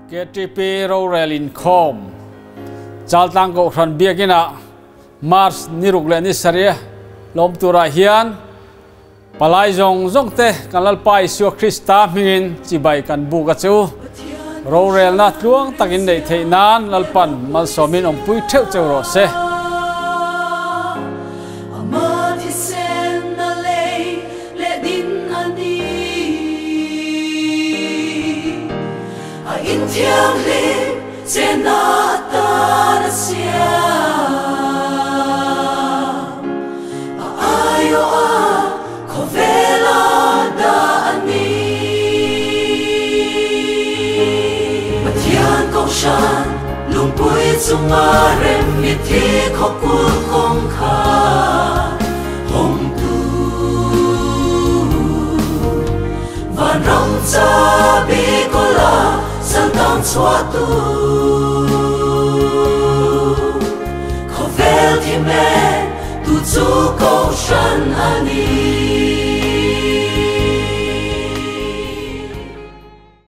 KTP rorel inkhawm Chaltlang Kohhran Biakinah March ni ruk leh ni sarih lawm turah hian Palai zawng zawng te kan Lalpa Isua Krista hmingin chibai kan buk a chu. Rorelna tluang takin neih theih nan Lalpan malsawmin awmpui theuh cheu rawh se. A aiawh a khawvela dah a ni. Pathian Kohhran lungpui chunga rem mitthi khawkul kawngkhar hawngtu Vanram chabi kawla santang chhuahtu Khawvel thi mek tu chu Kohhran a ni.